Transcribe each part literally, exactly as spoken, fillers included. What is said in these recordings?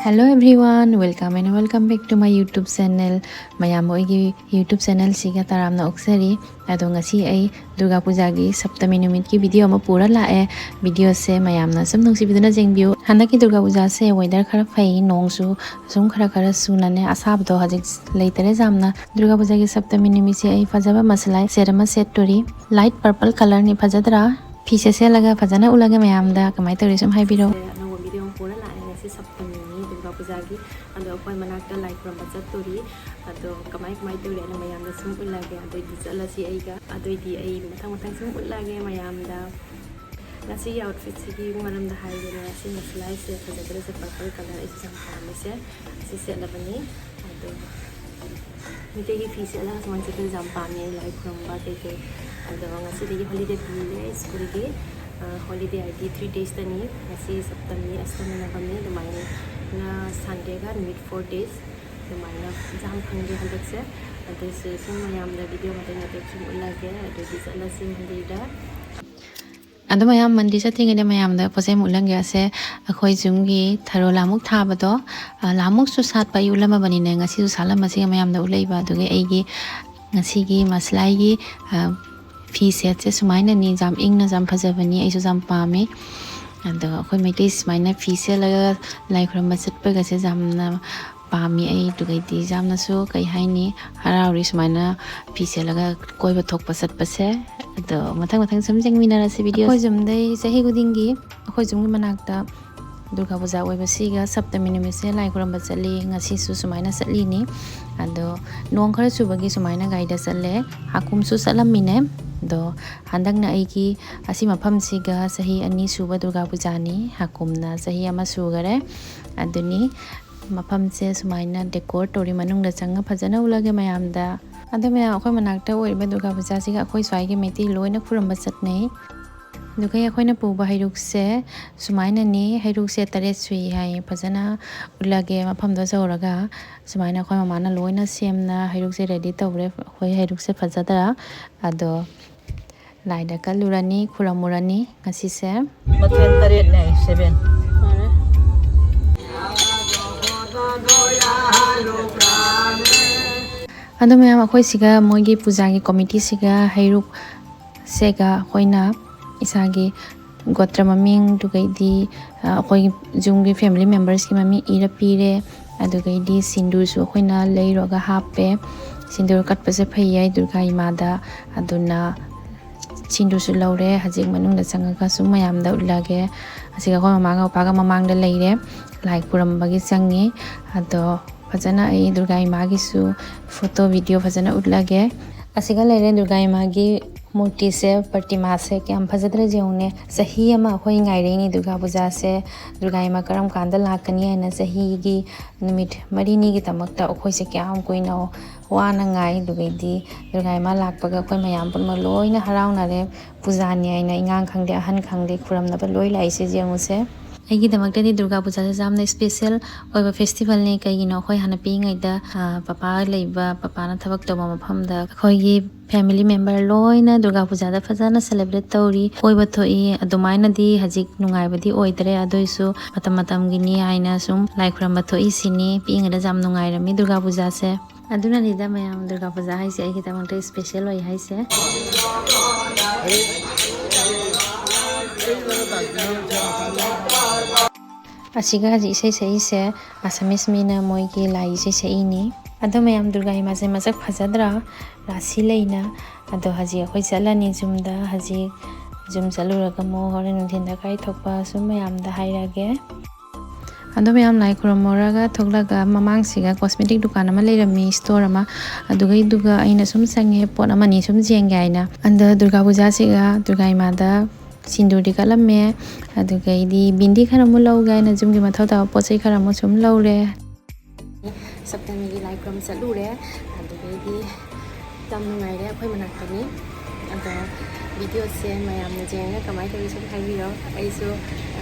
Hello everyone, welcome and welcome back to my YouTube channel. ꯃꯌꯥꯝ ꯑꯩꯒꯤ YouTube channel ꯁꯤꯒ ꯇꯔꯥꯝꯅ ꯑꯣꯛꯆꯔꯤ꯫ ꯑꯗꯣ ꯉꯁꯤ ꯑꯩ ꯗꯨꯔꯒꯥ ꯄꯨꯖꯥꯒꯤ ꯁꯞꯇꯃꯤ ꯅꯨꯃꯤꯠꯀꯤ video ꯑꯃ ꯄꯨꯔ ꯂꯥꯛꯑꯦ꯫ Video ꯁꯦ ꯃꯌꯥꯝꯅ ꯁꯨꯝ ꯅꯨꯡꯁꯤꯕꯤꯗꯨꯅ ꯌꯦꯡꯕꯤꯌꯨ꯫ ꯍꯟꯗꯛꯀꯤ ꯗꯨꯔꯒꯥ ꯄꯨꯖꯥꯁꯦ weather ꯈꯔ ꯐꯩ, ꯅꯣꯡꯁꯨ ꯁꯨꯝ ꯈꯔ ꯈꯔ ꯆꯨꯅꯅꯦ, ꯑꯁꯥꯕꯗꯣ ꯍꯧꯖꯤꯛ ꯂꯩꯇꯔꯦ ꯌꯥꯝꯅ꯫ ꯗꯨꯔꯒꯥ ꯄꯨꯖꯥꯒꯤ ꯁꯞꯇꯃꯤ ꯅꯨꯃꯤꯠꯁꯦ ꯑꯩ ꯐꯖꯕ ꯃꯁꯂꯥꯏ set ꯑꯃ ꯁꯦꯠꯇꯣꯔꯤ꯫ Light purple colour ꯅꯤ, ꯐꯖꯗ꯭ꯔꯥ? ꯐꯤꯁꯦ ꯁꯦꯠꯂꯒ ꯐꯖꯅ ꯎꯠꯂꯒꯦ ꯃꯌꯥꯝꯗ꯫ ꯀꯃꯥꯏꯅ ꯇꯧꯔꯤ ꯁꯨꯝ ꯍꯥꯏꯕꯤꯔꯣ꯫ ꯁꯦ ꯑꯅꯧꯕ video ꯑꯃ ꯄꯨꯔ ꯂꯥꯛꯑꯦ꯫ ꯉꯁꯤ ꯁꯞꯇꯃꯤꯅꯤ, ꯗꯨꯔꯒꯥ ꯄꯨꯖꯥꯒꯤ꯫ ꯑꯗꯣ ꯑꯩꯈꯣꯏ ꯃꯅꯥꯛꯇ ꯂꯥꯏ ꯈꯨꯔꯨꯝꯕ ꯆꯠꯇꯣꯔꯤ꯫ ꯑꯗꯣ ꯀꯃꯥꯏ ꯀꯃꯥꯏ ꯇꯧꯔꯤ ꯑꯗꯣ ꯃꯌꯥꯝꯗ ꯁꯨꯝ ꯎꯠꯂꯒꯦ꯫ ꯑꯗꯨꯏꯗꯤ ꯆꯠꯂꯁꯤ ꯑꯩꯒ꯫ ꯑꯗꯨꯏꯗꯤ ꯑꯩ ꯃꯊꯪ ꯃꯊꯪ ꯁꯨꯝ ꯎꯠꯂꯒꯦ ꯃꯌꯥꯝꯗ꯫ ꯉꯁꯤꯒꯤ outfit ꯁꯤꯒꯤ ꯃꯔꯝꯗ ꯍꯥꯏꯔꯒꯅ ꯉꯁꯤ ꯃꯁꯂꯥꯏꯁꯦ ꯐꯖꯗ꯭ꯔꯁꯦ, purple colour ꯑꯩꯁꯨ ꯌꯥꯝ ꯄꯥꯝꯃꯤꯁꯦ꯫ ꯑꯁꯤ ꯁꯦꯠꯂꯕꯅꯤ꯫ ꯑꯗꯣ ꯃꯤꯇꯩꯒꯤ ꯐꯤ ꯁꯦꯠꯂꯒ ꯁꯨꯃꯥꯏꯅ ꯆꯠꯄꯁꯦ ꯌꯥꯝ ꯄꯥꯝꯃꯦ, ꯂꯥꯏ ꯈꯨꯔꯨꯝꯕ ꯀꯩꯀꯩ꯫ ꯑꯗꯣ ꯉꯁꯤꯗꯒꯤ holiday ꯄꯤꯔꯦ school ꯒꯤ꯫ ꯑ, holiday ꯍꯥꯏꯗꯤ three days ꯇꯅꯤ꯫ ꯉꯁꯤ ꯁꯞꯇꯃꯤ, ꯑꯁꯇꯃꯤ, ꯅꯕꯃꯤ, ꯑꯗꯨꯃꯥꯏꯅ Sunday ꯒ ꯅꯨꯃꯤꯠ four days ꯑꯗꯨꯃꯥꯏꯅ exam ꯐꯪꯒꯦ ꯍꯟꯗꯛꯁꯦ꯫ ꯑꯗꯨꯁꯨ ꯁꯨꯝ ꯃꯌꯥꯝꯗ video ꯃꯇꯦꯛ ꯃꯇꯦꯛ ꯁꯨꯝ ꯎꯠꯂꯒꯦ꯫ ꯑꯗꯨꯗꯤ ꯆꯠꯂꯁꯤ ꯃꯟꯗꯤꯔꯗ꯫ ꯑꯗꯣ ꯃꯌꯥꯝ ꯃꯟꯗꯤꯔ ꯆꯠꯇ꯭ꯔꯤꯉꯩꯗ ꯃꯌꯥꯝꯗ ꯄꯣꯠ ꯆꯩ ꯑꯃ ꯎꯠꯂꯝꯒꯦ꯫ ꯑꯁꯦ ꯑꯩꯈꯣꯏ ꯌꯨꯝꯒꯤ ꯊꯔꯣ ꯂꯥꯃꯨꯛ ꯊꯥꯕꯗꯣ, ꯑ, ꯂꯥꯃꯨꯛꯁꯨ ꯁꯥꯠꯄ ꯑꯩ ꯎꯠꯂꯝꯃꯕꯅꯤꯅꯦ, ꯉꯁꯤꯁꯨ ꯁꯥꯠꯂꯝꯕꯁꯤꯒ ꯃꯌꯥꯝꯗ ꯎꯠꯂꯛꯏꯕ꯫ ꯑꯗꯨꯒꯤ ꯑꯩꯒꯤ ꯉꯁꯤꯒꯤ ꯃꯁꯂꯥꯏꯒꯤ, ꯑ, ꯐꯤ ꯁꯦꯠꯁꯦ ꯁꯨꯃꯥꯏꯅꯅꯤ꯫ ꯌꯥꯝ ꯏꯪꯅ ꯌꯥꯝ ꯐꯖꯕꯅꯤ, ꯑꯩꯁꯨ ꯌꯥꯝ ꯄꯥꯝꯃꯤ꯫ ꯑꯗꯣ ꯑꯩꯈꯣꯏ ꯃꯩꯇꯩ ꯁꯨꯃꯥꯏꯅ ꯐꯤ ꯁꯦꯠꯂꯒ ꯂꯥꯏ ꯈꯨꯔꯨꯝꯕ ꯆꯠꯄꯒꯁꯦ ꯌꯥꯝꯅ ꯄꯥꯝꯃꯤ ꯑꯩ꯫ ꯑꯗꯨꯒꯩꯗꯤ ꯌꯥꯝꯅꯁꯨ, ꯀꯩ ꯍꯥꯏꯅꯤ, ꯍꯔꯥꯎꯔꯤ ꯁꯨꯃꯥꯏꯅ ꯐꯤ ꯁꯦꯠꯂꯒ ꯀꯣꯏꯕ ꯊꯣꯛꯄ ꯆꯠꯄꯁꯦ꯫ ꯑꯗꯣ ꯃꯊꯪ ꯃꯊꯪ ꯁꯨꯝ ꯌꯦꯡꯃꯤꯟꯅꯔꯁꯤ video꯫ ꯑꯩꯈꯣꯏ ꯌꯨꯝꯗꯩ ꯆꯍꯤ ꯈꯨꯗꯤꯡꯒꯤ ꯑꯩꯈꯣꯏ ꯌꯨꯝꯒꯤ ꯃꯅꯥꯛꯇ ꯗꯨꯔꯒꯥ ꯄꯨꯖꯥ ꯑꯣꯏꯕꯁꯤꯒ ꯁꯞꯇꯃꯤ ꯅꯨꯃꯤꯠꯁꯦ ꯂꯥꯏ ꯈꯨꯔꯨꯝꯕ ꯆꯠꯂꯤ꯫ ꯉꯁꯤꯁꯨ ꯁꯨꯃꯥꯏꯅ ꯆꯠꯂꯤꯅꯤ꯫ ꯑꯗꯣ ꯅꯣꯡ ꯈꯔ ꯆꯨꯕꯒꯤ ꯁꯨꯃꯥꯏꯅ ꯒꯥꯔꯤꯗ ꯆꯠꯂꯦ꯫ ꯍꯥꯀꯨꯝꯁꯨ ꯆꯠꯂꯝꯃꯤꯅꯦ꯫ ꯑꯗꯣ ꯍꯟꯗꯛꯅ ꯑꯩꯒꯤ ꯑꯁꯤ ꯃꯐꯝꯁꯤꯒ ꯆꯍꯤ ꯑꯅꯤ ꯁꯨꯕ ꯗꯨꯔꯒꯥ ꯄꯨꯖꯥꯅꯤ꯫ ꯍꯥꯀꯨꯝꯅ ꯆꯍꯤ ꯑꯃ ꯁꯨꯈꯔꯦ꯫ ꯑꯗꯨꯅꯤ ꯃꯐꯝꯁꯦ ꯁꯨꯃꯥꯏꯅ decor ꯇꯧꯔꯤ꯫ ꯃꯅꯨꯡꯗ ꯆꯪꯉ ꯐꯖꯅ ꯎꯠꯂꯒꯦ ꯃꯌꯥꯝꯗ꯫ ꯑꯗꯣ ꯃꯌꯥꯝ, ꯑꯩꯈꯣꯏ ꯃꯅꯥꯛꯇ ꯑꯣꯏꯔꯤꯕ ꯗꯨꯔꯒꯥ ꯄꯨꯖꯥꯁꯤꯒ ꯑꯩꯈꯣꯏ ꯁ꯭ꯋꯥꯏꯒꯤ ꯃꯩꯇꯩ ꯂꯣꯏꯅ ꯈꯨꯔꯨꯝꯕ ꯆꯠꯅꯩ꯫ ꯑꯗꯨꯒ ꯑꯩꯈꯣꯏꯅ ꯄꯨꯕ ꯍꯩꯔꯨꯛꯁꯦ ꯁꯨꯃꯥꯏꯅꯅꯤ꯫ ꯍꯩꯔꯨꯛꯁꯦ ꯇꯔꯦꯠ ꯁꯨꯏ ꯍꯥꯏ꯫ ꯐꯖꯅ ꯎꯠꯂꯒꯦ ꯃꯐꯝꯗꯣ ꯌꯧꯔꯒ꯫ ꯁꯨꯃꯥꯏꯅ ꯑꯩꯈꯣꯏ ꯃꯃꯥꯅ ꯂꯣꯏꯅ ꯁꯦꯝꯅ ꯍꯩꯔꯨꯛꯁꯦ ready ꯇꯧꯔꯦ꯫ ꯑꯩꯈꯣꯏ ꯍꯩꯔꯨꯛꯁꯦ ꯐꯖꯗ꯭ꯔꯥ? ꯑꯗꯣ ꯂꯥꯏꯗ ꯀꯠꯂꯨꯔꯅꯤ, ꯈꯨꯔꯝꯃꯨꯔꯅꯤ ꯉꯁꯤꯁꯦ꯫ ꯃꯊꯦꯜ ꯇꯔꯦꯠꯅꯦ, seven꯫ ꯐꯔꯦ꯫ ꯑꯗꯣ ꯃꯌꯥꯝ, ꯑꯩꯈꯣꯏ ꯁꯤꯒ ꯃꯣꯏꯒꯤ ꯄꯨꯖꯥꯒꯤ ꯀꯣꯃꯤꯇꯤꯁꯤꯒ ꯍꯩꯔꯨꯛ ꯁꯦꯒ ꯑꯩꯈꯣꯏꯅ ꯏꯁꯥꯒꯤ ꯒꯣꯇ꯭ꯔ ꯃꯃꯤꯡ, ꯑꯗꯨꯒꯩꯗꯤ, ꯑ, ꯑꯩꯈꯣꯏꯒꯤ ꯌꯨꯝꯒꯤ family membersꯀꯤ ꯃꯃꯤꯡ ꯏꯔ ꯄꯤꯔꯦ꯫ ꯑꯗꯨꯒꯩꯗꯤ ꯁꯤꯟꯗꯨꯔꯁꯨ ꯑꯩꯈꯣꯏꯅ ꯂꯩꯔꯨꯔꯒ ꯍꯥꯞꯄꯦ꯫ ꯁꯤꯟꯗꯨꯔ ꯀꯠꯄꯁꯦ ꯐꯩ ꯍꯥꯏ ꯗꯨꯔꯒꯥ ꯏꯃꯥꯗ꯫ ꯑꯗꯨꯅ ꯁꯤꯟꯗꯨꯔꯁꯨ ꯂꯧꯔꯦ꯫ ꯍꯧꯖꯤꯛ ꯃꯅꯨꯡꯗ ꯆꯪꯉꯒ ꯁꯨꯝ ꯃꯌꯥꯝꯗ ꯎꯠꯂꯒꯦ꯫ ꯑꯁꯤꯒ ꯑꯩꯈꯣꯏ ꯃꯃꯥꯒ ꯄꯄꯥꯒ ꯃꯃꯥꯡꯗ ꯂꯩꯔꯦ, ꯂꯥꯏ ꯈꯨꯔꯝꯕꯒꯤ ꯆꯪꯉꯤ꯫ ꯑꯗꯣ ꯐꯖꯅ ꯑꯩ ꯗꯨꯔꯒꯥ ꯏꯃꯥꯒꯤꯁꯨ photo video ꯐꯖꯅ ꯎꯠꯂꯒꯦ꯫ ꯑꯁꯤꯒ ꯂꯩꯔꯦ ꯗꯨꯔꯒꯥ ꯏꯃꯥꯒꯤ ꯃꯨꯔꯇꯤꯁꯦ, ꯄ꯭ꯔꯇꯤꯃꯥꯁꯦ ꯀꯌꯥꯝ ꯐꯖꯗ꯭ꯔꯥ ꯌꯦꯡꯉꯨꯅꯦ꯫ ꯆꯍꯤ ꯑꯃ ꯑꯩꯈꯣꯏ ꯉꯥꯏꯔꯛꯏꯅꯤ ꯗꯨꯔꯒꯥ ꯄꯨꯖꯥꯁꯦ꯫ ꯗꯨꯔꯒꯥ ꯏꯃꯥ ꯀꯔꯝ ꯀꯥꯟꯗ ꯂꯥꯛꯀꯅꯤ ꯍꯥꯏꯅ ꯆꯍꯤꯒꯤ ꯅꯨꯃꯤꯠ ꯃꯔꯤꯅꯤꯒꯤꯗꯃꯛꯇ ꯑꯩꯈꯣꯏꯁꯦ ꯀꯌꯥꯝ ꯀꯨꯏꯅ ꯋꯥꯅ ꯉꯥꯏ꯫ ꯑꯗꯨꯒꯩꯗꯤ ꯗꯨꯔꯒꯥ ꯏꯃꯥ ꯂꯥꯛꯄꯒ ꯑꯩꯈꯣꯏ ꯃꯌꯥꯝ ꯄꯨꯝꯅꯃꯛ ꯂꯣꯏꯅ ꯍꯔꯥꯎꯅꯔꯦ꯫ ꯄꯨꯖꯥꯅꯤ ꯍꯥꯏꯅ ꯏꯉꯥꯡ ꯈꯪꯗꯦ, ꯑꯍꯟ ꯈꯪꯗꯦ, ꯈꯨꯔꯝꯅꯕ ꯂꯣꯏ ꯂꯥꯛꯏꯁꯦ ꯌꯦꯡꯉꯨꯁꯦ꯫ ꯑꯩꯒꯤꯗꯃꯛꯇꯗꯤ ꯗꯨꯔꯒꯥ ꯄꯨꯖꯥꯁꯦ ꯌꯥꯝꯅ special ꯑꯣꯏꯕ festivalꯅꯤ꯫ ꯀꯩꯒꯤꯅꯣ, ꯑꯩꯈꯣꯏ ꯍꯥꯟꯅ ꯄꯤꯛꯏꯉꯩꯗ, ꯑ, ꯄꯄꯥ ꯂꯩꯕ, ꯄꯄꯥꯅ ꯊꯕꯛ ꯇꯧꯕ ꯃꯐꯝꯗ ꯑꯩꯈꯣꯏꯒꯤ family member ꯂꯣꯏꯅ ꯗꯨꯔꯒꯥ ꯄꯨꯖꯥꯗ ꯐꯖꯅ celebrate ꯇꯧꯔꯤ, ꯀꯣꯏꯕ ꯊꯣꯛꯏ꯫ ꯑꯗꯨꯃꯥꯏꯅꯗꯤ ꯍꯧꯖꯤꯛ ꯅꯨꯡꯉꯥꯏꯕꯗꯤ ꯑꯣꯏꯗ꯭ꯔꯦ, ꯑꯗꯨꯏꯁꯨ ꯃꯇꯝ ꯃꯇꯝꯒꯤꯅꯤ ꯍꯥꯏꯅ ꯁꯨꯝ ꯂꯥꯏ ꯈꯨꯔꯝꯕ ꯊꯣꯛꯏꯁꯤꯅꯤ꯫ ꯄꯤꯛꯏꯉꯩꯗ ꯌꯥꯝ ꯅꯨꯡꯉꯥꯏꯔꯝꯃꯤ ꯗꯨꯔꯒꯥ ꯄꯨꯖꯥꯁꯦ꯫ ꯑꯗꯨꯅꯅꯤꯗ ꯃꯌꯥꯝ, ꯗꯨꯔꯒꯥ ꯄꯨꯖꯥ ꯍꯥꯏꯁꯦ ꯑꯩꯒꯤꯗꯃꯛꯇ special ꯑꯣꯏ ꯍꯥꯏꯁꯦ꯫ ꯑꯁꯤꯒ ꯍꯧꯖꯤꯛ ꯏꯁꯩ ꯁꯛꯏꯁꯦ Assamese ꯃꯤꯅ ꯃꯣꯏꯒꯤ ꯂꯥꯏ ꯏꯁꯩ ꯁꯛꯏꯅꯤ꯫ ꯑꯗꯣ ꯃꯌꯥꯝ, ꯗꯨꯔꯒꯥ ꯏꯃꯥꯁꯦ ꯃꯁꯛ ꯐꯖꯗ꯭ꯔꯥ? ꯔꯥꯁꯤ ꯂꯩꯅ꯫ ꯑꯗꯣ ꯍꯧꯖꯤꯛ ꯑꯩꯈꯣꯏ ꯆꯠꯂꯅꯤ ꯌꯨꯝꯗ꯫ ꯍꯧꯖꯤꯛ ꯌꯨꯝ ꯆꯠꯂꯨꯔꯒ ꯑꯃꯨꯛ ꯍꯣꯔꯦꯟ ꯅꯨꯡꯊꯤꯟꯗ ꯀꯥꯏꯊꯣꯛꯄ ꯁꯨꯝ ꯃꯌꯥꯝꯗ ꯍꯥꯏꯔꯒꯦ꯫ ꯑꯗꯣ ꯃꯌꯥꯝ, ꯂꯥꯏ ꯈꯨꯔꯨꯝꯃꯨꯔꯒ ꯊꯣꯛꯂꯒ ꯃꯃꯥꯡꯁꯤꯒ cosmetic ꯗꯨꯀꯥꯟ ꯑꯃ ꯂꯩꯔꯝꯃꯤ, store ꯑꯃ꯫ ꯑꯗꯨꯒꯩꯗꯨꯒ ꯑꯩꯅ ꯁꯨꯝ ꯆꯪꯉꯦ, ꯄꯣꯠ ꯑꯃꯅꯤ ꯁꯨꯝ ꯌꯦꯡꯒꯦ ꯍꯥꯏꯅ꯫ ꯑꯗ ꯗꯨꯔꯒꯥ ꯄꯨꯖꯥꯁꯤꯒ ꯗꯨꯔꯒꯥ ꯏꯃꯥꯗ ꯁꯤꯟꯗꯨꯔꯗꯤ ꯀꯠꯂꯝꯃꯦ꯫ ꯑꯗꯨꯒꯩꯗꯤ ꯕꯤꯟꯗꯤ ꯈꯔ ꯑꯃꯨꯛ ꯂꯧꯒꯦ ꯍꯥꯏꯅ ꯌꯨꯝꯒꯤ ꯃꯊꯧ ꯇꯥꯕ ꯄꯣꯠ ꯆꯩ ꯈꯔ ꯑꯃꯨꯛ ꯁꯨꯝ ꯂꯧꯔꯦ꯫ ꯁꯞꯇꯃꯤꯒꯤ ꯂꯥꯏ ꯈꯨꯔꯨꯝ ꯆꯠꯂꯨꯔꯦ꯫ ꯑꯗꯨꯗꯒꯤꯗꯤ ꯌꯥꯝ ꯅꯨꯡꯉꯥꯏꯔꯦ, ꯑꯩꯈꯣꯏ ꯃꯅꯥꯛꯇꯅꯤ꯫ ꯑꯗꯣ videoꯁꯦ ꯃꯌꯥꯝꯅ ꯌꯦꯡꯉꯒ ꯀꯃꯥꯏꯅ ꯇꯧꯋꯤ ꯁꯨꯝ ꯍꯥꯏꯕꯤꯔꯣ꯫ ꯑꯩꯁꯨ, ꯑ,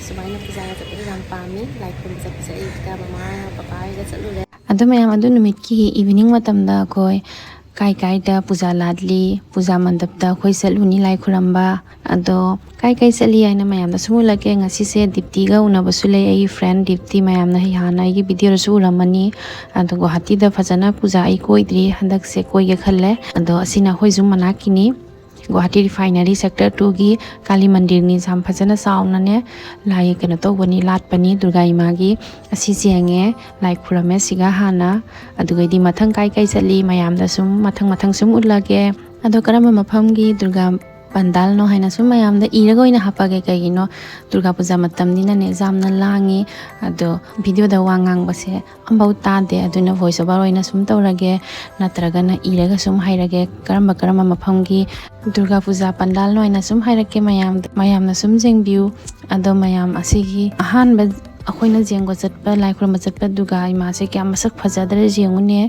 ꯁꯨꯃꯥꯏꯅ ꯄꯨꯖꯥꯒ ꯆꯠꯄꯗꯣ ꯌꯥꯝ ꯄꯥꯝꯃꯤ꯫ ꯂꯥꯏ ꯈꯨꯔꯨꯝ ꯆꯠꯄꯁꯦ ꯑꯩꯒ ꯃꯃꯥ ꯄꯄꯥ ꯍꯣꯏꯒ ꯆꯠꯂꯨꯔꯦ꯫ ꯑꯗꯨ ꯃꯌꯥꯝ, ꯑꯗꯨ ꯅꯨꯃꯤꯠꯀꯤ evening ꯃꯇꯝꯗ ꯑꯩꯈꯣꯏ ꯀꯥꯏ ꯀꯥꯏꯗ ꯄꯨꯖꯥ ꯂꯥꯠꯂꯤ, ꯄꯨꯖꯥ ꯃꯟꯗꯞꯇ ꯑꯩꯈꯣꯏ ꯆꯠꯂꯨꯅꯤ ꯂꯥꯏ ꯈꯨꯔꯝꯕ꯫ ꯑꯗꯣ ꯀꯥꯏ ꯀꯥꯏ ꯆꯠꯂꯤ ꯍꯥꯏꯅ ꯃꯌꯥꯝꯗ ꯁꯨꯝ ꯎꯠꯂꯛꯀꯦ꯫ ꯉꯁꯤꯁꯦ ꯗꯤꯞꯇꯤꯒ ꯎꯅꯕꯁꯨ ꯂꯩ, ꯑꯩꯒꯤ friend ꯗꯤꯞꯇꯤ꯫ ꯃꯌꯥꯝꯅ ꯍꯥꯟꯅ ꯑꯩꯒꯤ videoꯗꯁꯨ ꯎꯔꯝꯃꯅꯤ꯫ ꯑꯗꯣ ꯒꯨꯋꯥꯍꯥꯇꯤꯗ ꯐꯖꯅ ꯄꯨꯖꯥ ꯑꯩ ꯀꯣꯏꯗ꯭ꯔꯤ, ꯍꯟꯗꯛꯁꯦ ꯀꯣꯏꯒꯦ ꯈꯜꯂꯦ꯫ ꯑꯗꯣ ꯑꯁꯤꯅ ꯑꯩꯈꯣꯏ ꯌꯨꯝ ꯃꯅꯥꯛꯀꯤꯅꯤ, ꯒꯨꯋꯥꯍꯥꯇꯤ refinery sector twoꯒꯤ ꯀꯥꯂꯤ ꯃꯟꯗꯤꯔꯅꯤ꯫ ꯌꯥꯝ ꯐꯖꯅ ꯆꯥꯎꯅꯅꯦ ꯂꯥꯏ ꯀꯩꯅꯣ ꯇꯧꯕꯅꯤ, ꯂꯥꯠꯄꯅꯤ ꯗꯨꯔꯒꯥ ꯏꯃꯥꯒꯤ꯫ ꯑꯁꯤ ꯆꯦꯡꯉꯦ, ꯂꯥꯏ ꯈꯨꯔꯝꯃꯦ ꯁꯤꯒ ꯍꯥꯟꯅ꯫ ꯑꯗꯨꯒꯩꯗꯤ ꯃꯊꯪ ꯀꯥꯏ ꯀꯥꯏ ꯆꯠꯂꯤ ꯃꯌꯥꯝꯗ ꯁꯨꯝ ꯃꯊꯪ ꯃꯊꯪ ꯁꯨꯝ ꯎꯠꯂꯒꯦ꯫ ꯑꯗꯣ ꯀꯔꯝꯕ ꯃꯐꯝꯒꯤ ꯗꯨꯔꯒꯥ ꯄꯟꯗꯥꯜꯅꯣ ꯍꯥꯏꯅ ꯁꯨꯝ ꯃꯌꯥꯝꯗ ꯏꯔꯒ ꯑꯣꯏꯅ ꯍꯥꯞꯄꯒꯦ꯫ ꯀꯩꯒꯤꯅꯣ, ꯗꯨꯔꯒꯥ ꯄꯨꯖꯥ ꯃꯇꯝꯅꯤꯅꯅꯦ ꯌꯥꯝꯅ ꯂꯥꯡꯉꯤ꯫ ꯑꯗꯣ videoꯗ ꯋꯥ ꯉꯥꯡꯕꯁꯦ ꯑꯝꯐꯥꯎ ꯇꯥꯗꯦ, ꯑꯗꯨꯅ voice over ꯑꯣꯏꯅ ꯁꯨꯝ ꯇꯧꯔꯒꯦ, ꯅꯠꯇ꯭ꯔꯒꯅ ꯏꯔꯒ ꯁꯨꯝ ꯍꯥꯏꯔꯒꯦ꯫ ꯀꯔꯝꯕ ꯀꯔꯝꯕ ꯃꯐꯝꯒꯤ ꯗꯨꯔꯒꯥ ꯄꯨꯖꯥ ꯄꯟꯗꯥꯜꯅꯣ ꯍꯥꯏꯅ ꯁꯨꯝ ꯍꯥꯏꯔꯛꯀꯦ ꯃꯌꯥꯝ, ꯃꯌꯥꯝꯅ ꯁꯨꯝ ꯌꯦꯡꯕꯤꯌꯨ꯫ ꯑꯗꯣ ꯃꯌꯥꯝ, ꯑꯁꯤꯒꯤ ꯑꯍꯥꯟꯕ ꯑꯩꯈꯣꯏꯅ ꯌꯦꯡꯕ ꯆꯠꯄ, ꯂꯥꯏ ꯈꯨꯔꯨꯝꯕ ꯆꯠꯄ ꯗꯨꯔꯒꯥ ꯏꯃꯥꯁꯦ ꯀꯌꯥꯝ ꯃꯁꯛ ꯐꯖꯗ꯭ꯔꯦ ꯌꯦꯡꯉꯨꯅꯦ꯫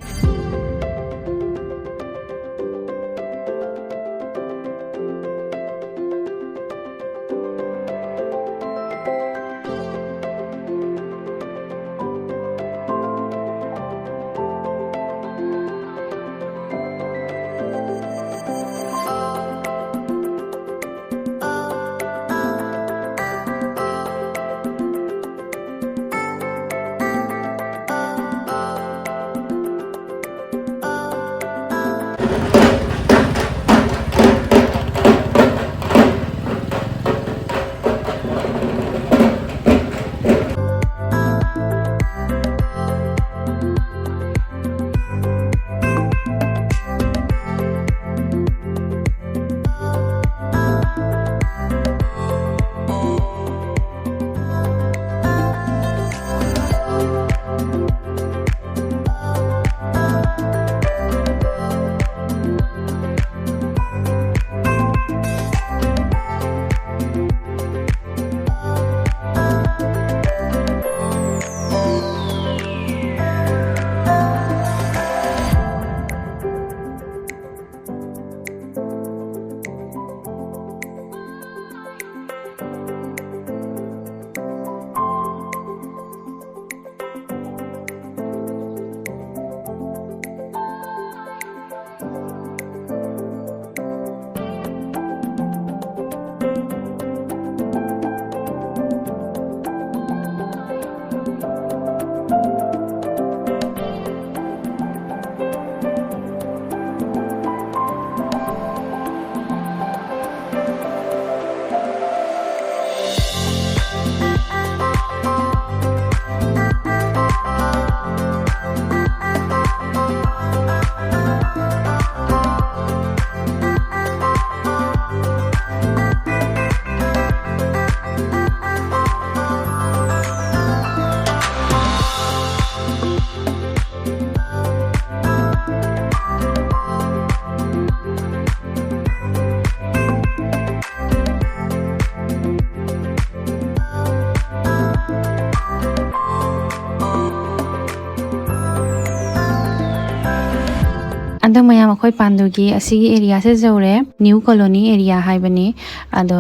ꯑꯗꯣ ꯃꯌꯥꯝ, ꯑꯩꯈꯣꯏ ꯄꯥꯟꯗꯨꯒꯤ ꯑꯁꯤꯒꯤ ꯑꯦꯔꯤꯌꯥꯁꯦ ꯌꯧꯔꯦ꯫ ꯅ꯭ꯌꯨ ꯀꯣꯂꯣꯅꯤ ꯑꯦꯔꯤꯌꯥ ꯍꯥꯏꯕꯅꯤ꯫ ꯑꯗꯣ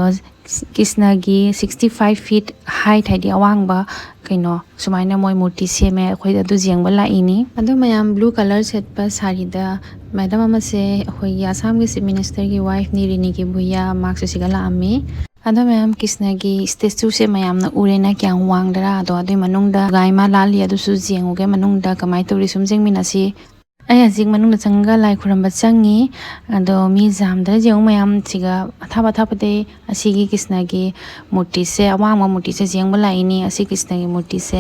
ꯀ꯭ꯔꯤꯁꯅꯒꯤ sixty five feet height, ꯍꯥꯏꯗꯤ ꯑꯋꯥꯡꯕ, ꯀꯩꯅꯣ, ꯁꯨꯃꯥꯏꯅ ꯃꯣꯏ ꯃꯨꯔꯇꯤ ꯁꯦꯝꯃꯦ꯫ ꯑꯩꯈꯣꯏ ꯑꯗꯨ ꯌꯦꯡꯕ ꯂꯥꯛꯏꯅꯤ꯫ ꯑꯗꯣ ꯃꯌꯥꯝ, blue colour ꯁꯦꯠꯄ ꯁꯥꯔꯤꯗ ꯃꯦꯗꯝ ꯑꯃꯁꯦ ꯑꯩꯈꯣꯏꯒꯤ ꯑꯁꯥꯝꯒꯤ ꯆꯤꯐ ꯃꯤꯅꯤꯁꯇꯔꯒꯤ ꯋꯥꯏꯐꯅꯤ, ꯔꯤꯅꯤꯀꯤ ꯚꯨꯌꯥ, ꯃꯍꯥꯛꯁꯨ ꯁꯤꯒ ꯂꯥꯛꯑꯝꯃꯤ꯫ ꯑꯗꯣ ꯃꯌꯥꯝ, ꯀ꯭ꯔꯤꯁꯅꯒꯤ ꯁ꯭ꯇꯦꯆꯨꯁꯦ ꯃꯌꯥꯝꯅ ꯎꯔꯦꯅ ꯀꯌꯥꯝ ꯋꯥꯡꯗꯔꯥ? ꯑꯗꯣ ꯑꯗꯨꯏ ꯃꯅꯨꯡꯗ ꯒꯥꯏ ꯃꯥ ꯂꯥꯜꯂꯤ, ꯑꯗꯨꯁꯨ ꯌꯦꯡꯉꯨꯒꯦ ꯃꯅꯨꯡꯗ ꯀꯃꯥꯏꯅ ꯇꯧꯔꯤ, ꯁꯨꯝ ꯌꯦꯡꯃꯤꯟꯅꯁꯤ꯫ ꯑꯩ ꯍꯧꯖꯤꯛ ꯃꯅꯨꯡꯗ ꯆꯪꯉꯒ ꯂꯥꯏ ꯈꯨꯔꯨꯝꯕ ꯆꯪꯉꯤ꯫ ꯑꯗꯣ ꯃꯤ ꯌꯥꯝꯗ꯭ꯔ ꯌꯦꯡꯉꯨ ꯃꯌꯥꯝ, ꯁꯤꯒ ꯑꯊꯥꯞ ꯑꯊꯥꯞꯄꯗꯩ ꯑꯁꯤꯒꯤ ꯀ꯭ꯔꯤꯁꯅꯒꯤ ꯃꯨꯔꯇꯤꯁꯦ, ꯑꯋꯥꯡꯕ ꯃꯨꯔꯇꯤꯁꯦ ꯌꯦꯡꯕ ꯂꯥꯛꯏꯅꯤ꯫ ꯑꯁꯤ ꯀ꯭ꯔꯤꯁꯅꯒꯤ ꯃꯨꯔꯇꯤꯁꯦ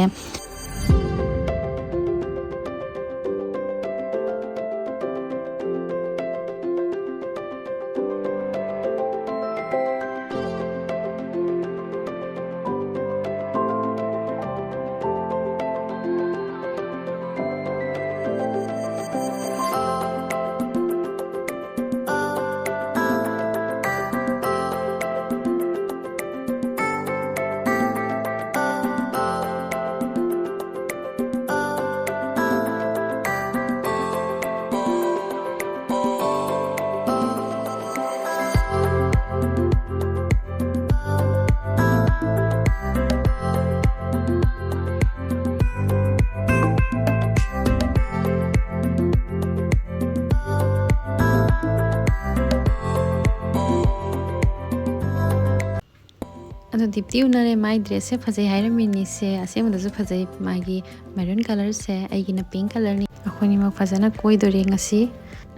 ꯑꯗꯣ ꯗꯤꯞꯇꯤ ꯎꯅꯔꯦ꯫ ꯃꯥꯏ ꯗ꯭ꯔꯦꯁꯁꯦ ꯐꯖꯩ ꯍꯥꯏꯔꯝꯃꯤꯅꯤꯁꯦ, ꯑꯁꯦꯡꯕꯗꯁꯨ ꯐꯖꯩ꯫ ꯃꯥꯒꯤ ꯃꯦꯔꯨꯟ ꯀꯂꯔꯁꯦ, ꯑꯩꯒꯤꯅ ꯄꯤꯡ ꯀꯂꯔꯅꯤ꯫ ꯑꯩꯈꯣꯏꯅꯤꯃꯛ ꯐꯖꯅ ꯀꯣꯏꯗꯣꯔꯦ ꯉꯁꯤ꯫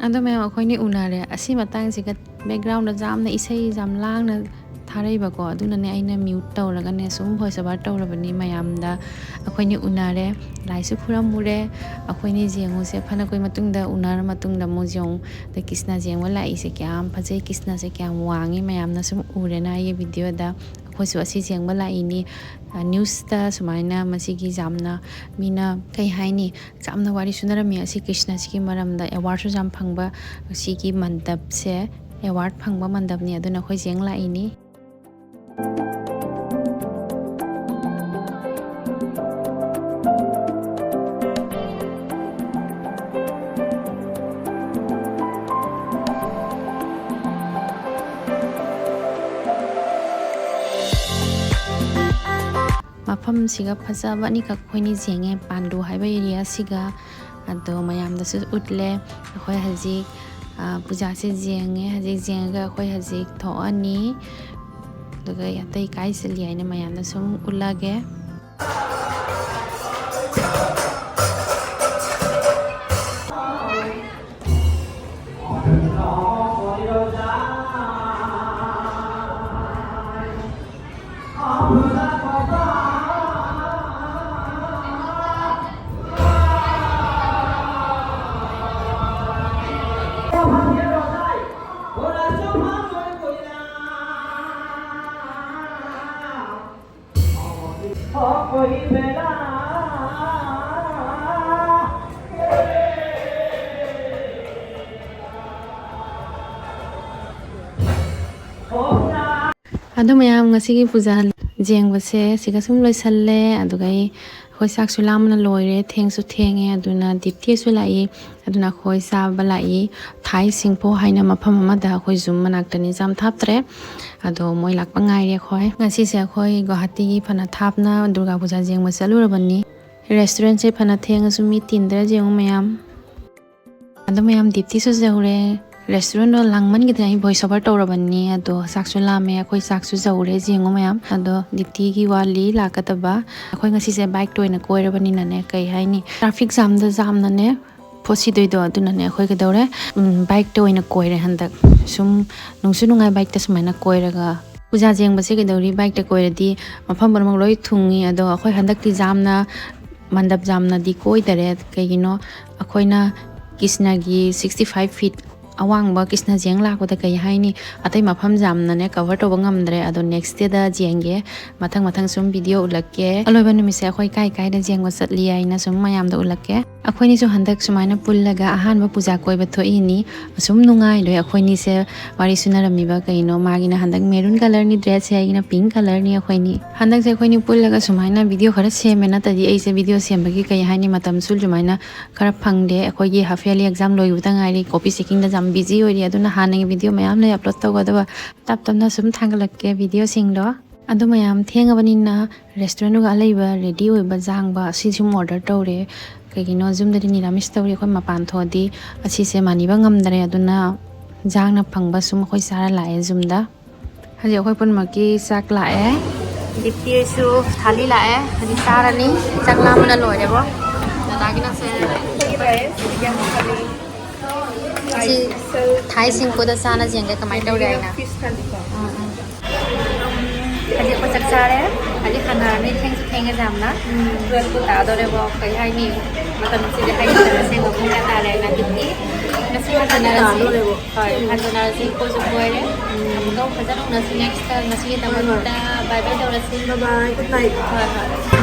ꯑꯗꯣ ꯃꯌꯥꯝ, ꯑꯩꯈꯣꯏꯅꯤ ꯎꯅꯔꯦ꯫ ꯑꯁꯤ ꯃꯇꯥꯡꯁꯤꯒ ꯕꯦꯛꯒ꯭ꯔꯥꯎꯟꯗ ꯌꯥꯝꯅ ꯏꯁꯩ ꯌꯥꯝ ꯂꯥꯡꯅ ꯊꯥꯔꯛꯏꯕꯀꯣ, ꯑꯗꯨꯅꯅꯦ ꯑꯩꯅ ꯃ꯭ꯌꯨꯠ ꯇꯧꯔꯒꯅꯦ ꯁꯨꯝ ꯚꯣꯏꯁ ꯑꯣꯚꯔ ꯇꯧꯔꯕꯅꯤ ꯃꯌꯥꯝꯗ꯫ ꯑꯩꯈꯣꯏꯅꯤ ꯎꯅꯔꯦ, ꯂꯥꯏꯁꯨ ꯈꯨꯔꯝꯃꯨꯔꯦ꯫ ꯑꯩꯈꯣꯏꯅꯤ ꯌꯦꯡꯉꯨꯁꯦ, ꯐꯅ ꯀꯨꯏ ꯃꯇꯨꯡꯗ, ꯎꯅꯔ ꯃꯇꯨꯡꯗ ꯑꯃꯨꯛ ꯌꯦꯡꯉꯨ꯫ ꯑꯗ ꯀ꯭ꯔꯤꯁꯅ ꯌꯦꯡꯕ ꯂꯥꯛꯏꯁꯦ ꯀꯌꯥꯝ ꯐꯖꯩ, ꯀ꯭ꯔꯤꯁꯅꯁꯦ ꯀꯌꯥꯝ ꯋꯥꯡꯉꯤ, ꯃꯌꯥꯝꯅ ꯁꯨꯝ ꯎꯔꯦꯅ ꯑꯩꯒꯤ ꯚꯤꯗꯤꯑꯣꯗ꯫ ꯑꯩꯈꯣꯏꯁꯨ ꯑꯁꯤ ꯌꯦꯡꯕ ꯂꯥꯛꯏꯅꯤ꯫ ꯑ, ꯅ꯭ꯌꯨꯁꯇ ꯁꯨꯃꯥꯏꯅ ꯃꯁꯤꯒꯤ ꯌꯥꯝꯅ, ꯃꯤꯅ ꯀꯩ ꯍꯥꯏꯅꯤ, ꯌꯥꯝꯅ ꯋꯥꯔꯤ ꯁꯨꯅꯔꯝꯃꯤ ꯑꯁꯤ ꯀ꯭ꯔꯤꯁꯅꯁꯤꯒꯤ ꯃꯔꯝꯗ꯫ ꯑꯦꯋꯥꯔꯗꯁꯨ ꯌꯥꯝ ꯐꯪꯕ ꯁꯤꯒꯤ ꯃꯟꯗꯞꯁꯦ, ꯑꯦꯋꯥꯔꯗ ꯐꯪꯕ ꯃꯟꯗꯞꯅꯤ, ꯑꯗꯨꯅ ꯑꯩꯈꯣꯏ ꯌꯦꯡ ꯂꯥꯛꯏꯅꯤ꯫ ꯃꯐꯝꯁꯤꯒ ꯐꯖꯕ ꯑꯅꯤꯈꯛ ꯑꯩꯈꯣꯏꯅ ꯌꯦꯡꯉꯦ, ꯄꯥꯟꯗꯨ ꯍꯥꯏꯕ ꯑꯦꯔꯤꯌꯥꯁꯤꯒ꯫ ꯑꯗꯣ ꯃꯌꯥꯝꯗꯁꯨ ꯎꯠꯂꯦ꯫ ꯑꯩꯈꯣꯏ ꯍꯧꯖꯤꯛ, ꯑ, ꯄꯨꯖꯥꯁꯦ ꯌꯦꯡꯉꯦ꯫ ꯍꯧꯖꯤꯛ ꯌꯦꯡꯉꯒ ꯑꯩꯈꯣꯏ ꯍꯧꯖꯤꯛ ꯊꯣꯛꯑꯅꯤ꯫ ꯑꯗꯨꯒ ꯑꯇꯩ ꯀꯥꯏ ꯆꯠꯂꯤ ꯍꯥꯏꯅ ꯃꯌꯥꯝꯗ ꯁꯨꯝ ꯎꯠꯂꯒꯦ꯫ ꯑꯗꯨ ꯃꯌꯥꯝ, ꯉꯁꯤꯒꯤ ꯄꯨꯖꯥ ꯌꯦꯡꯕꯁꯦ ꯁꯤꯒ ꯁꯨꯝ ꯂꯣꯏꯁꯜꯂꯦ꯫ ꯑꯗꯨꯒ ꯑꯩ, ꯑꯩꯈꯣꯏ ꯆꯥꯛꯁꯨ ꯂꯥꯝꯕꯅ ꯂꯣꯏꯔꯦ, ꯊꯦꯡꯁꯨ ꯊꯦꯡꯉꯦ꯫ ꯑꯗꯨꯅ ꯗꯤꯞꯇꯤꯁꯨ ꯂꯥꯛꯏ, ꯑꯗꯨꯅ ꯑꯩꯈꯣꯏ ꯆꯥꯕ ꯂꯥꯛꯏ꯫ ꯊꯥꯏ ꯁꯤꯡꯐꯣ ꯍꯥꯏꯅ ꯃꯐꯝ ꯑꯃꯗ, ꯑꯩꯈꯣꯏ ꯌꯨꯝ ꯃꯅꯥꯛꯇꯅꯤ, ꯌꯥꯝ ꯊꯥꯞꯇ꯭ꯔꯦ꯫ ꯑꯗꯣ ꯃꯣꯏ ꯂꯥꯛꯄ ꯉꯥꯏꯔꯦ ꯑꯩꯈꯣꯏ꯫ ꯉꯁꯤꯁꯦ ꯑꯩꯈꯣꯏ ꯒꯨꯋꯥꯍꯥꯇꯤꯒꯤ ꯐꯅ ꯊꯥꯞꯅ ꯗꯨꯔꯒꯥ ꯄꯨꯖꯥ ꯌꯦꯡꯕ ꯆꯠꯂꯨꯔꯕꯅꯤ꯫ ꯔꯦꯁꯇꯨꯔꯦꯟꯁꯦ ꯐꯅ ꯊꯦꯡꯉꯁꯨ ꯃꯤ ꯇꯤꯟꯗ꯭ꯔꯥ ꯌꯦꯡꯉꯨ ꯃꯌꯥꯝ꯫ ꯑꯗꯣ ꯃꯌꯥꯝ, ꯗꯤꯞꯇꯤꯁꯨ ꯌꯧꯔꯦ꯫ ꯔꯦꯁꯇꯨꯔꯦꯟꯗꯣ ꯂꯥꯡꯃꯟꯈꯤꯗꯅ ꯑꯩ voice over ꯇꯧꯔꯕꯅꯤ꯫ ꯑꯗꯣ ꯆꯥꯛꯁꯨ ꯂꯥꯝꯃꯦ, ꯑꯩꯈꯣꯏ ꯆꯥꯛꯁꯨ ꯌꯧꯔꯦ, ꯌꯦꯡꯉꯨ ꯃꯌꯥꯝ꯫ ꯑꯗꯣ ꯗꯤꯞꯇꯤꯒꯤ ꯋꯥꯠꯂꯤ ꯂꯥꯛꯀꯗꯕ꯫ ꯑꯩꯈꯣꯏ ꯉꯁꯤꯁꯦ ꯕꯥꯏꯛꯇ ꯑꯣꯏꯅ ꯀꯣꯏꯔꯕꯅꯤꯅꯅꯦ, ꯀꯩ ꯍꯥꯏꯅꯤ, ꯇ꯭ꯔꯥꯐꯤꯛ ꯖꯥꯝꯗ ꯖꯥꯝꯅꯅꯦ ꯐꯣꯠꯁꯤꯗꯣꯏꯗꯣ꯫ ꯑꯗꯨꯅꯅꯦ ꯑꯩꯈꯣꯏ ꯀꯩꯗꯧꯔꯦ, ꯎꯝ, ꯕꯥꯏꯛꯇ ꯑꯣꯏꯅ ꯀꯣꯏꯔꯦ ꯍꯟꯗꯛ꯫ ꯁꯨꯝ ꯅꯨꯡꯁꯨ ꯅꯨꯡꯉꯥꯏ ꯕꯥꯏꯛꯇ ꯁꯨꯃꯥꯏꯅ ꯀꯣꯏꯔꯒ꯫ ꯄꯨꯖꯥ ꯌꯦꯡꯕꯁꯦ ꯀꯩꯗꯧꯔꯤ, ꯕꯥꯏꯛꯇ ꯀꯣꯏꯔꯗꯤ ꯃꯐꯝ ꯄꯨꯝꯅꯃꯛ ꯂꯣꯏ ꯊꯨꯡꯉꯤ꯫ ꯑꯗꯣ ꯑꯩꯈꯣꯏ ꯍꯟꯗꯛꯇꯤ ꯖꯥꯝꯅ, ꯃꯟꯗꯞ ꯖꯥꯝꯅꯗꯤ ꯀꯣꯏꯗꯔꯦ꯫ ꯀꯩꯒꯤꯅꯣ, ꯑꯩꯈꯣꯏꯅ ꯀ꯭ꯔꯤꯁꯅꯒꯤ sixty five feet ꯑꯋꯥꯡꯕ ꯀ꯭ꯔꯤꯁꯅ ꯌꯦꯡ ꯂꯥꯛꯄꯗ, ꯀꯩ ꯍꯥꯏꯅꯤ, ꯑꯇꯩ ꯃꯐꯝ ꯌꯥꯝꯅꯅꯦ cover ꯇꯧꯕ ꯉꯝꯗ꯭ꯔꯦ꯫ ꯑꯗꯣ next dayꯗ ꯌꯦꯡꯒꯦ, ꯃꯊꯪ ꯃꯊꯪ ꯁꯨꯝ video ꯎꯠꯂꯛꯀꯦ꯫ ꯑꯂꯣꯏꯕ ꯅꯨꯃꯤꯠꯁꯦ ꯑꯩꯈꯣꯏ ꯀꯥꯏ ꯀꯥꯏꯗ ꯌꯦꯡꯕ ꯆꯠꯂꯤ ꯍꯥꯏꯅ ꯁꯨꯝ ꯃꯌꯥꯝꯗ ꯎꯠꯂꯛꯀꯦ꯫ ꯑꯩꯈꯣꯏꯅꯤꯁꯨ ꯍꯟꯗꯛ ꯁꯨꯃꯥꯏꯅ ꯄꯨꯜꯂꯒ ꯑꯍꯥꯟꯕ ꯄꯨꯖꯥ ꯀꯣꯏꯕ ꯊꯣꯛꯏꯅꯤ꯫ ꯑꯁꯨꯝ ꯅꯨꯡꯉꯥꯏꯗꯣꯏ ꯑꯩꯈꯣꯏꯅꯤꯁꯦ ꯋꯥꯔꯤ ꯁꯨꯅꯔꯝꯃꯤꯕ꯫ ꯀꯩꯅꯣ, ꯃꯥꯒꯤꯅ ꯍꯟꯗꯛ maroon colourꯅꯤ dressꯁꯦ, ꯑꯩꯒꯤꯅ pink colourꯅꯤ꯫ ꯑꯩꯈꯣꯏꯅꯤ ꯍꯟꯗꯛꯁꯦ ꯑꯩꯈꯣꯏꯅꯤ ꯄꯨꯜꯂꯒ ꯁꯨꯃꯥꯏꯅ video ꯈꯔ ꯁꯦꯝꯃꯦ, ꯅꯠꯇ꯭ꯔꯗꯤ ꯑꯩꯁꯦ video ꯁꯦꯝꯕꯒꯤ, ꯀꯩ ꯍꯥꯏꯅꯤ, ꯃꯇꯝꯁꯨ ꯑꯗꯨꯃꯥꯏꯅ ꯈꯔ ꯐꯪꯗꯦ꯫ ꯑꯩꯈꯣꯏꯒꯤ half yearly exam ꯂꯣꯏꯕꯗ ꯉꯥꯏꯔꯤ, copy checkingꯗ ꯌꯥꯝ busy ꯑꯣꯏꯔꯤ꯫ ꯑꯗꯨꯅ ꯍꯥꯟꯅꯒꯤ video ꯃꯌꯥꯝ ꯂꯩ upload ꯇꯧꯒꯗꯕ, ꯇꯞ ꯇꯞꯅ ꯁꯨꯝ ꯊꯥꯡꯒꯠꯂꯛꯀꯦ videoꯁꯤꯡꯗꯣ꯫ ꯑꯗꯨ ꯃꯌꯥꯝ ꯊꯦꯡꯉꯕꯅꯤꯅ ꯔꯦꯁꯇꯨꯔꯦꯟꯗꯨꯒ ꯑꯂꯩꯕ ꯔꯦꯗꯤ ꯑꯣꯏꯕ ꯖꯥꯡꯕ ꯑꯁꯤ ꯁꯨꯝ ꯑꯣꯔꯗꯔ ꯇꯧꯔꯦ꯫ ꯀꯩꯒꯤꯅꯣ ꯌꯨꯝꯗꯗꯤ ꯅꯤꯔꯥꯃꯤꯁ ꯇꯧꯔꯤ, ꯑꯩꯈꯣꯏ ꯃꯄꯥꯟ ꯊꯣꯛꯑꯗꯤ ꯑꯁꯤꯁꯦ ꯃꯥꯟꯅꯤꯕ ꯉꯝꯗ꯭ꯔꯦ꯫ ꯑꯗꯨꯅ ꯖꯥꯡꯅ ꯐꯪꯕ ꯁꯨꯝ ꯑꯩꯈꯣꯏ ꯆꯥꯔ ꯂꯥꯛꯑꯦ ꯌꯨꯝꯗ꯫ ꯍꯧꯖꯤꯛ ꯑꯩꯈꯣꯏ ꯄꯨꯝꯅꯃꯛꯀꯤ ꯆꯥꯛ ꯂꯥꯛꯑꯦ꯫ ꯗꯤꯞꯇꯤꯁꯨ ꯊꯥꯂꯤ ꯂꯥꯛꯑꯦ꯫ ꯍꯧꯖꯤꯛ ꯆꯥꯔꯅꯤ꯫ ꯆꯥꯛ ꯂꯥꯝꯕꯅ ꯂꯣꯏꯔꯦꯕꯣ꯫ ꯗꯗꯥꯒꯤꯅ ꯁꯦ ꯁꯤ ꯊꯥꯏ ꯁꯤꯡꯄꯨꯗ ꯆꯥꯅ ꯌꯦꯡꯒꯦ ꯀꯃꯥꯏꯅ ꯇꯧꯔꯦ ꯍꯥꯏꯅ꯫ ꯍꯧꯖꯤꯛ ꯑꯩꯈꯣꯏ ꯆꯥꯛ ꯆꯥꯔꯦ꯫ ꯍꯧꯖꯤꯛ ꯍꯟꯅꯔꯅꯤ꯫ ꯊꯦꯡꯁꯨ ꯊꯦꯡꯉꯦ ꯌꯥꯝꯅ꯫ ꯇꯨꯋꯦꯜꯐꯄꯨ ꯇꯥꯗꯧꯔꯦꯕꯣ꯫ ꯀꯩ ꯍꯥꯏꯅꯤ? ꯃꯇꯝꯁꯤꯗꯤ ꯍꯥꯏꯅꯤꯡꯗꯅ ꯑꯁꯦꯡꯕ ꯄꯨꯡ ꯀꯌꯥ ꯇꯥꯔꯦ ꯍꯥꯏꯅ꯫ ꯗꯤꯞꯇꯤ ꯉꯁꯤ ꯍꯟꯅꯔꯁꯤ꯫ ꯇꯥꯗꯧꯔꯦꯕꯣ꯫ ꯍꯣꯏ, ꯍꯟꯅꯔꯁꯤ꯫ ꯀꯣꯏꯁꯨ ꯀꯣꯏꯔꯦ꯫ ꯑꯃꯨꯛꯀ ꯐꯖꯅ ꯎꯅꯁꯤ ꯅꯦꯛꯁꯇ꯫ ꯉꯁꯤꯒꯤꯗꯃꯛꯇ ꯕꯥꯏ ꯕꯥꯏ ꯇꯧꯔꯁꯤ꯫ Bye bye. Good night. ꯍꯣꯏ, ꯍꯣꯏ꯫